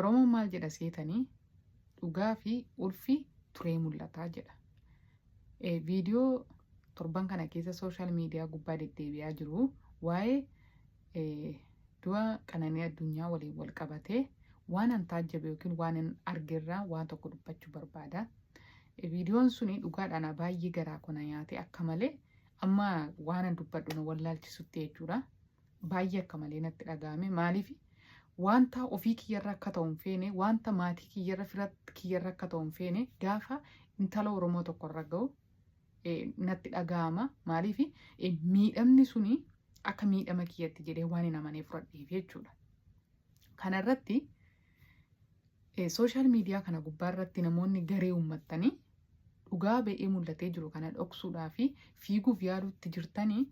Oromoon maal jedha seetanii dhugaa fi ulfi turee mul'ata jedha. Viidiyoo torban kana keessa sooshaal miidiyaa gubbaa deddeebi'aa jiru waa'ee du'a Qananii Addunyaa waliin wal qabatee waan an taajjabe yookiin waan an argerraa waan tokko dubbachuu barbaada. Viidiyoon suni dhugaadhaan baay'ee garaa koo na nyaate akka malee amma waan an dubbadhu na wallaalchisutti jechuudha. Baay'ee akka malee natti dhaga'ame. Maaliif wanta ofii kiyyarra akka ta'u hin feene, wanta maatii kiyyarra fira kiyyarra akka ta'u hin feene gaafa intala Oromoo tokkorra ga'u natti dhaga'ama. Maaliif miidhamni suni akka miidhama kiyyatti jedhee waan hin amanee fudhadheef jechuudha. Kanarratti sooshaal miidiyaa kana gubbaarratti namoonni garee uummattanii dhugaa ba'ee mul'atee jiru kana dhoksuudhaa fi fiiguuf yaaluutti jirtanii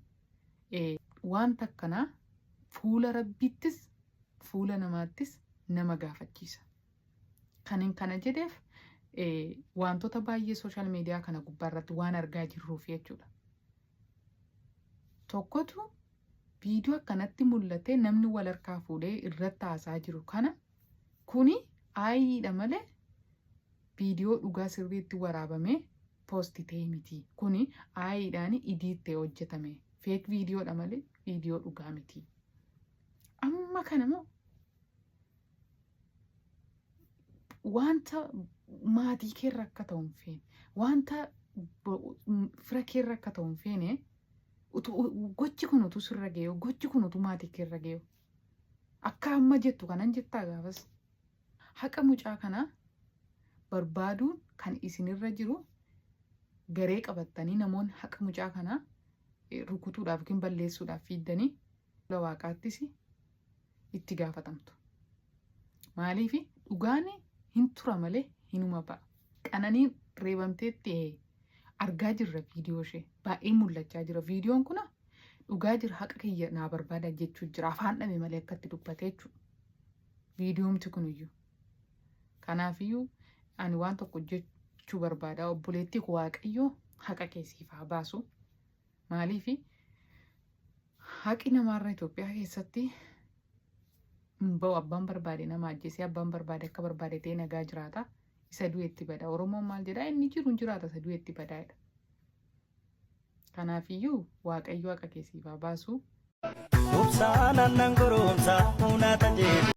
Wanta akkanaa fuula Rabbiittis fuula namaattis nama gaafachiisa. Kanin kana jedheef wantoota baay'ee sooshaal miidiyaa kana gubbaa irratti waan argaa jirruuf jechuudha. Tokkotu viidiyoo akkanatti mul'atee namni wal harkaa fuudhee irratti haasaa jiru kana kuni ayiidha malee viidiyoo dhugaa sirriitti waraabamee post ta'e miti. Kuni AI dhaan edit ta'e hojjetame. Fake video dha malee viidiyoo dhugaa miti. Amma kana moo wanta maatii keerra akka ta'u hin feene, wanta fira keerra akka ta'u hin feene, gochi kun utuu sirra ga'e, gochi kun utuu maatii keerra ga'e, akka amma jettu kanan jettaa gaafas. Haqa mucaa kanaa barbaaduun kan isinirra jiru garee qabattanii namoonni haqa mucaa kanaa rukutuudhaaf yookiin balleessuudhaaf fiiddanii fuula waaqaattis itti gaafatamtu. Maaliif dhugaan hin tura malee hinuma ba'a. Qananiin reebamteetti argaa jirra viidiyoo ishee baay'ee mul'achaa jira. Viidiyoon kun dhugaa jira haqa kiyya naa barbaada jechuu jira. Afaan dhabe malee akkatti dubbate jechuudha. Viidiyoomti kuniyyuu. Kanaafiyyuu ani waan tokko jechuu barbaada. Obboleettii koo Waaqayyo haqa kee siif haa baasu. Maaliif haqi namaarra Itoophiyaa keessatti hin ba'u. Abbaan barbaade nama ajjeesee abbaan barbaade akka barbaade ta'ee nagaa jiraata. Isa du'etti bada. Oromoon maal jedhaa inni jiru hin jiraata isa du'etti badaa jedha. Kanaafiyyuu Waaqayyo haqa kee siif haa baasu. Obsaan aannan goromsa hunaata jedhu.